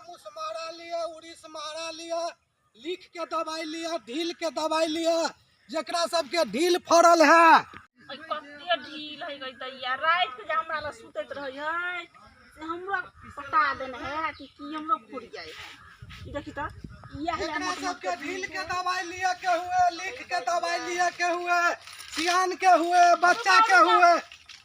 मुसमारा लिअ, उड़ीस मारा लिअ, लिख के दवाई लिअ, ढील के दवाई लिअ, जेकरा सबके ढील फड़ल है। कते ढील है गई दैया, राति के जे हमरा लग सुतैत रहै है से हमरो पटा देने है कि की हमरो फुट जाइ है। ई देखी तऽ इएह है एकरा मोट मोट सबके ढील के दवाई लिअ के हुए, लिख के दवाई लिअ के हुए, सियान के हुए, बच्चा के हुए।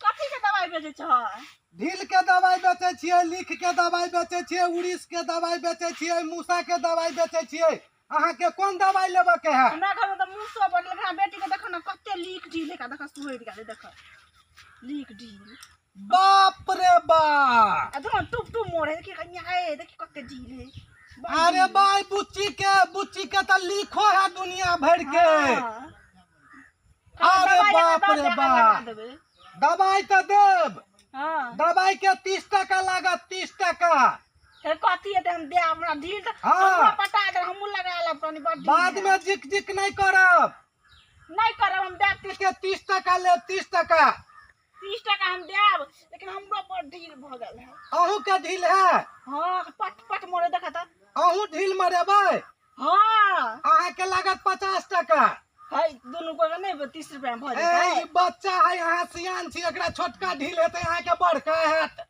कथी के दवाई बेचै छह? ढील के दवाई बेचै छियै, लिख के दवाई बेचै छियै, उड़ीस के दवाई बेचै छियै, मूसा के दवाई बेचै छियै। अहाँके कोन दवाई लेबऽ के है? हमरा घर में तऽ मूसो बड़, लेकिन हमरा बेटी के देखो ने कते लीक ढील है, देखो सुहरि गेलै, देखो लीक ढील। बाप रे बाप, आ देखो टुप टुप मोड़ है, देखी कन्या है, देखी कते ढील है। बड़ अरे ढील। बाय, बुच्ची के तऽ लिखो है दुनिया भर के। हाँ। अरे दवाई बाप लगा रे दे, बाप। लगा देबै। दवाई तऽ देब। हाँ। दवाई के 30 टका लागत, 30 टका। हे कथी हेतै, हम देब, हमरा ढील तऽ हाँ। हमरो पटा दे, हमहूँ लगा लेब कनी, बड़ ढील बाद है। में जिक जिक नहीं करब। नहीं करब, हम देब 30 के 30 टका लेब, 30 टका। 30 टका हम देब, लेकिन हमरो बड़ ढील भऽ गेल है। अहूँ के ढील है? हाँ, पट पट मोड़े, देखा तऽ। अहूँ ढील मरेबै? हाँ। अहाँ के लागत 50 टका। है दुनू को नहीं 30 रुपया में भऽ ए, जेतै। ई बच्चा है, अहाँ सियान छी, एकरा छोटका ढील हेतै, अहाँ के बड़का हेत।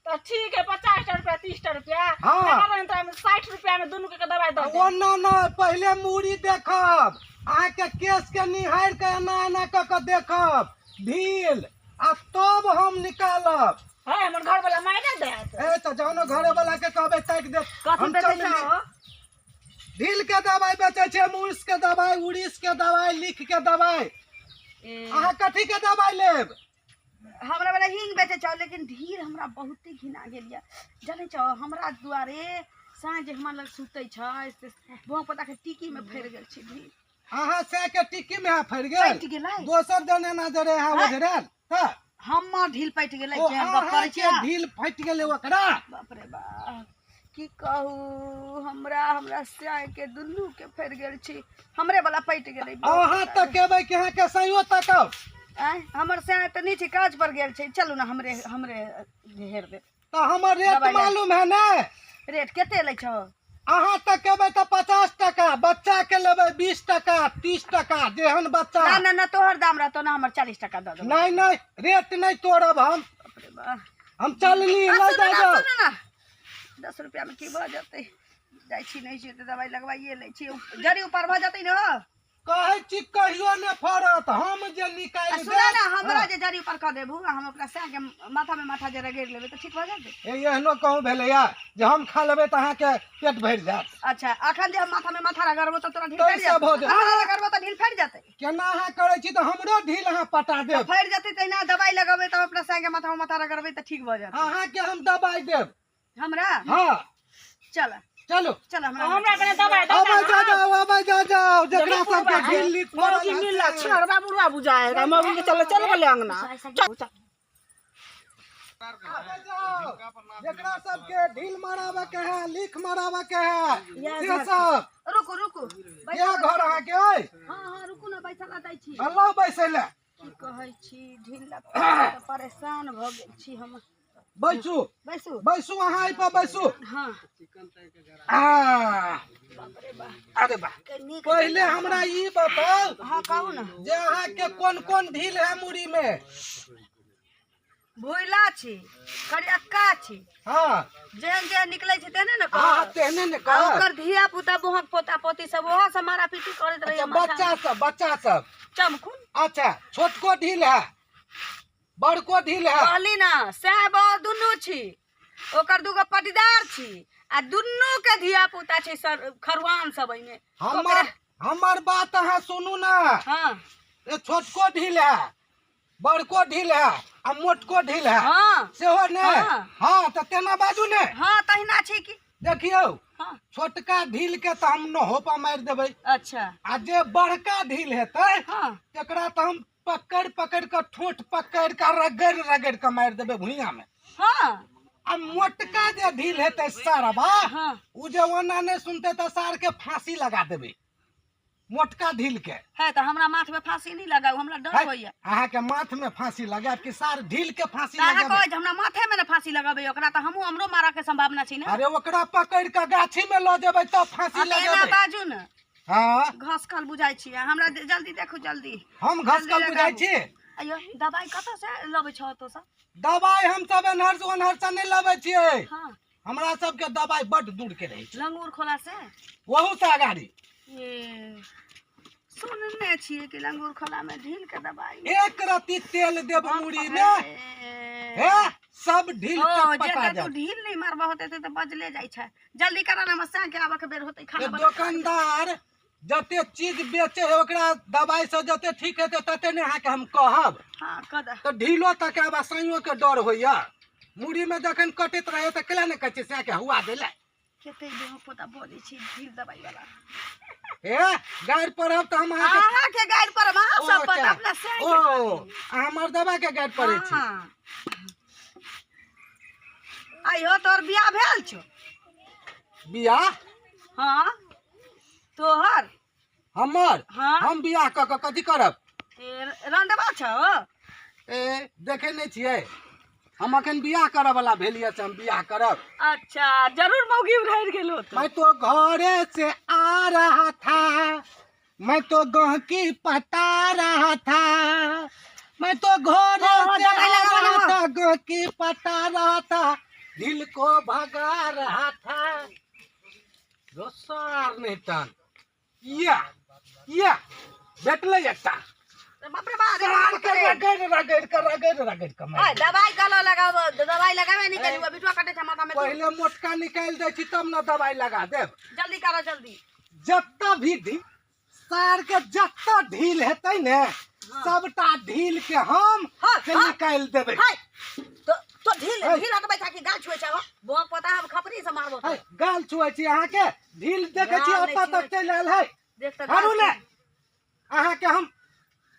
तऽ ठीक है, 50 रुपया 30 रुपया। हाँ। तकर अंतरा में 60 रुपया में दुनू के दवाई दऽ ओ देब। ना ना, पहिले मूड़ी देखब, अहाँ के केस के निहार के एना एना कऽ के देखब ढील, आ तब हम निकालब। है हमर घर वाला मारि देत। ए तऽ जहनो घरे वाला के कहबै ताकि देत। कथी हम बेचै चलली। छहो? ढील के दवाई बेचै छै, मूस के दवाई, उड़ीस के दवाई, लिख के दवाई। ए, अहाँ कथी के दवाई लेब? हमरा वाला हींग बेचै छौ, लेकिन ढील हमरा बहुते घिना गेल यऽ। जानै छौ, हमरा दुआरे साँझ जे हमरा लग सुतै छै से भों पता के टिकी में फड़ि गेल छै ढील। अहाँ से के टिक्की में फड़ि गेल? पटि गेलै। दोसर जन एना जरे अहाँ हैं? ओझरायल तऽ हमर ढील पटि गेलै। ओ केहन गप करै अहाँके छियै? ढील फटि गेलै ओकरा। बाप रे बाप, की कहू, हमरा हमरा साय के दुनू के फड़ि गेल छी, हमरे वाला पटि गेलै। अहाँ तकेबै कि अहाँके सैयो तकब? आँय, हमर साय तऽ नीचे काज पर गेल छै। चलू ने, हमरे हमरे हेर देब। तऽ हमर रेट दबाइ ले। मालूम है ने? रेट कते लै छौ? अहाँ तकेबै तऽ 50 टका, बच्चा के लेबै 20 टका, 30 टका, जेहन बच्चा। ना ना ना, तोहर दाम रहतो ना, हमर 40 टका दऽ देबो। नहीं नहीं, रेट नहीं तोड़ब हम। बाप रे बाप। हम चलली। आ, लऽ सुनू जाउ ना, जाउ। सुनू ना, 10 रुपया में की भऽ जेतै? जाइ छी, नहि छी तऽ दबाइ लगवाइए लै छी, जड़ी ऊपर भऽ जेतै ने। कहै छी कहियो ने फड़त, हम जे आ निकालि सुनऽ ने, देब। हमरा जे जड़ी ऊपर कऽ देबू आ हम अपना सएह के माथा में माथा जे रगड़ि लेबै तऽ ठीक भऽ जेतै। ए, एहनो कहूँ भेलैया जे हम खा लेबै तऽ अहाँके पेट भरि जायत? अच्छा, अखन जे हम माथा में माथा रगड़बो तऽ तोरा ढील ताहि फड़ि से भऽ जेतौ। जेतै। हमरा रगड़बो तऽ ढील फड़ि जेतै। केना अहाँ करै छी तऽ हमरो ढील अहाँ पटा देब? फड़ि जेतै, तहिना दबाइ लगेबै तऽ अपना सएह के माथा में माथा रगड़बै तऽ ठीक भऽ जेतै। अहाँके हम दबाइ देब। हमरा? हाँ। चल। चलू। चल, हमरा हमरा कने दबाइ दऽ अबै दे। जा जाओ, अबै जा जाओ, जकरा सबके ढील लीक पड़ल मौगी है मिलला से। छिनरबा बुढ़वा बुझाए मौगी के, चल चल गेलै अंगना, चल चल। अबै जाओ, जकरा सबके ढील मराबे के है, लीख मराबे के है, से सब। रुकू रुकू। के घर अहाँके अइ? हाँ हाँ, रुकू ने, बैसल दै छी। अल्लाह बैसै लए। की कहै छी, ढील लऽ कऽ परेशान भऽ गेल छी हम। बैसू। बैसू। बैसू, अहाँ एहि पर बैसू। हाँ। आ, बाप रे बाप। अरे बा, नीक। पहिले हमरा ई बताउ। हाँ, कहू ने। जे अहाँके कोन कोन ढील है मुड़ी में? भुइला छी, करियक्का छी। हाँ। जेहन जेहन निकलै छै तेहने ने हाँ। कहब। तेहने ने आ कहब। ओकर धिया पुता, बोहक पोता पोती सब ओहो सब मारा पीटी करैत रहै। अच्छा, बच्चा सब, बच्चा सब चमकुन। अच्छा, छोटको ढील है, बड़को ढील है? कहली ना, साहेब दुनू छी, ओकर दूगो पटीदार छी आ दुनू के धिया पुता छै सर खरुआन सब एहिमे। हमर हमर बात अहाँ सुनू ना। हाँ। ए, छोटको ढील है, बड़को ढील है आ मोटको ढील है? हाँ। सेहो ने? हाँ। हाँ, तऽ तेना बाजू ने। हाँ, तहिना छै की। देखियौ। हाँ। छोटका ढील के तऽ हम नहोपा मारि देबै। अच्छा। आ जे बड़का ढील हेतै, हाँ, तेकरा तऽ हम पकड़ि पकड़ि कऽ, ठोंठ पकड़ि कऽ, रगड़ि रगड़ि कऽ मारि देबै भुइयाँ मे। हाँ। आ मोटका जे ढील हेतै सरबा, हाँ, उ जे ओना नहि सुनतै तऽ सार के फांसी लगा देबै। मोटका ढील के है तऽ हमरा माथ में फांसी नहीं लगाउ, हमरा डर होइया। अहाँ के माथ में फांसी लगाब कि सार ढील के फांसी अहाँ लगाब? कहै जे हमरा माथे में ने फांसी लगाबै, ओकरा तऽ हमहूँ हमरो मारऽ के संभावना छै ने। अरे ओकरा पकड़ के गाछी में लऽ जेबै तब फांसी एना लगेबै। बाजू ने। हाँ घसकल बुझाइ छी हमरा, जल्दी देखू जल्दी। हम घसकल बुझाइ छी? अयो दवाई कतऽ से लबै छह तो सब? दवाई हम सब एन्हर से ओन्हर से नहीं लबै छियै। हाँ। हमरा सबके दवाई बड दूर के रहै छै। लंगूर खोला से? वहू से अगाड़ी। ए सुनने छियै कि लंगूर खोला में ढील के दवाई। एक रत्ती तेल देब मुड़ी में हे सब ढील के पता जात। तू ढील नहीं मारबा होते तऽ बजले जाइ छै। जल्दी करा ना, हमरा के आबऽ के बेर होतै खाना बना। दुकानदार जते चीज बेचे है ओकरा दवाई से जते ठीक हेतै तते ने अहाँके हम कहब। हाँ कह दे। तऽ ढीलो तक आब साइयो के डर होइया। मुड़ी में जखन कटैत रहे तऽ केला ने कहै छै सएह के हुआ देले। कते देह पोता बोलै छै ढील दवाई वाला। हे गाड़ि पढ़ब तऽ हम अहाँके अहाँके गाड़ि पढ़ब, अहाँ सब पर अपना सएह। ओ अहाँ मर्दबा के गाड़ि पढ़ै छी? आइयो तोहर बियाह भेल छौ? बियाह? हाँ तोहर। हमर? हाँ। हम बियाह कऽ कऽ कथी करब? रंडवा छौ? ए देखे नहि छियै हम अखन बियाह करऽ वाला भेलियै से हम बियाह करब। अच्छा जरूर मौगी उड़ारि गेल होत। मैं तो घरे से आ रहा था, मैं तो गहकी पटा रहा था, मैं तो घरे से आ रहा था, गहकी पटा रहा था, दिल को भगा रहा था। दोसर नहीं तन या या भेटलै एकटा। बाप रे बाप, रगड़ रगड़ के रगड़ रगड़ के ओए दवाई गलो लगाब, दवाई लगाबे नहीं करी, बिटुआ कटे छै माथा में। पहिले मोटका निकालि दै छी तब न दवाई लगा देब। जल्दी करो जल्दी। जत्ता भी ढील सार के जत्ता ढील हेतै ने सबटा ढील के हम से निकालि देबै। तो ढील ढील हटबै था कि गाल छुए छै? बो पता हम खपरी से मारबो। गाल छुए छी अहाँ के? ढील देखै छी ओतऽ तक चलि आयल है। देख तऽ हारू ने अहाँ के हम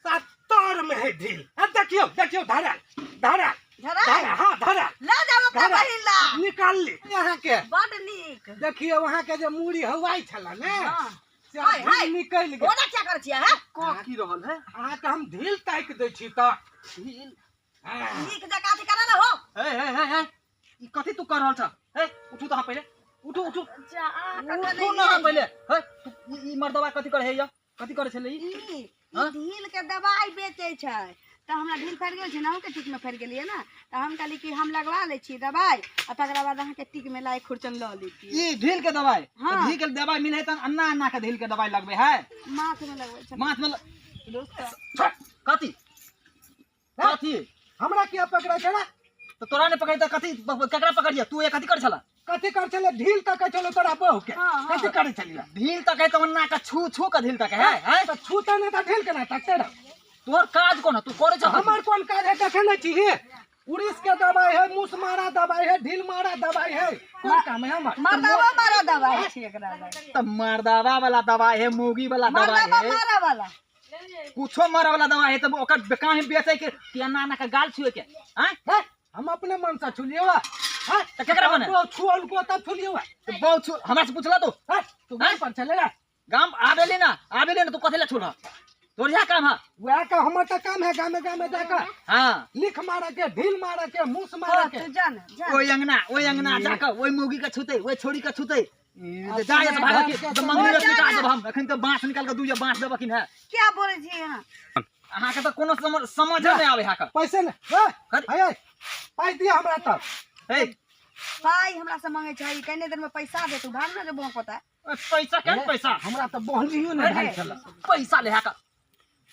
सत्तर में है ढील। देखियो देखियो धरा धरा धरा। हाँ धरा ला जाओ अपना बहिन ला निकाल ली अहाँ के। बड नीक। देखियो वहाँ के जे मूड़ी हवाई छला ने से निकलि गेल। ओना क्या करै छियै हैं? क की रहल है? अहाँ के हम ढील ताकि दै छी तऽ ढील नीक जकाँ अथी करा हो। हे हे हे हे ई कथी तू कर रहल छ? हे उठू तऽ पहिले, उठू उठू उठू ना पहिले। हे तू ई मर्दवा कथी करे है? कथी करे छलै ई? ढील के दवाई बेचै छै तऽ हमरा ढील फड़ि गेल छै ने, अहूँके टीक में फड़ि गेलियै ने, तऽ हम कहली कि हम लगवा लै छी दवाई आ तकरा बाद अहाँके टीक में लाई खुरचन लऽ लेती। ई ढील के दवाई? हाँ। ढील के दवाई मिले तऽ अन्ना अन्ना के ढील के दवाई लगबै है? माथ में लगबै छै। माथ में कथी कथी हमरा किया पकड़ै छै रे? तऽ तोरा नहि पकड़ै तऽ कथी ककरा पकड़ियै? तू कथी करै छला? कथी करै छलै? ढील तकै छलै तोरा बहू के। कथी करै छलियै? ढील तकै तऽ ओन्ना के छू छू के ढील तकै है। हैं तऽ छूतै नहि तऽ ढील केना तकतै रे? तोहर काज कोन है? तू करै छह? हमर कोन काज है देखे नहि छी? उड़ीस के दवाई है, मूस मारा दवाई है, ढील मारा दवाई है, कोन काम है हमर? मर्दावा मारा दवाई छै एकरा। तऽ मर्दावा वाला दवाई है, मौगी वाला दवाई है, मारा वाला कुछो मारा वाला दवाई है। तब ओकर काहे बेचै के अन्ना अन्ना के गाल छुए के? हैं हम अपने मन से छुलियो हैं? तऽ केकरा मने छुअल को तब छुलियो। तऽ बहुत छु हमरा से पूछला तू? तू गाम पर चले रे? गाम आबेले ना, आबेले ना, तू कथी ला छुलह? तोर इएह काम है? वएह का हमर तऽ काम है गामे गामे जाकर। हाँ लिख मारा के, ढील मारा के, मूस मारा के। तू जान जान ओइ अंगना जाकर ओइ मौगी के छुतै, ओइ छोरी के छुतै। जा से भाग के तऽ मंगनी रख निकाल देब हम। अखन तऽ बांस निकाल के दुइया बांस देब अखन है। क्या बोलै छी अहाँ? अहाँ के तऽ कोनो समझ नहि आबै है। पैसे ने हे पाइ दिअ हमरा तऽ। हे पाइ हमरा से मांगै छै, कने देर में पैसा दे तू भाग ना जे बहक पता। पैसा केन पैसा? हमरा तऽ बहनियो नहि भेल छल। पैसा ले है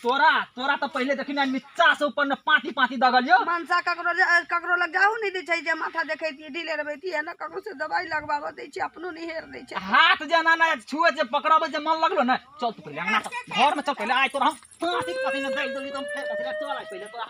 तोरा। तोरा तऽ पहिले देखी ने नीचा से ऊपर ने पाती पाती दगल यो। मनसा ककरो ककरो लग जाहू नहीं दै छै जे माथा देखैतियै ढीले रहबैतियै ने, ककरो से दवाई लगवाबऽ दै छै, अपनो नहीं हेर दै छै। हाथ जेना ना छुए जे पकड़ाबै जे मन लगलो ने। चल तू पहिले अंगना चल, घर में चल पहिले। आइ तोरा हम पाती पाती ने दे देली त हम फेर चल आइ पहिले तोरा।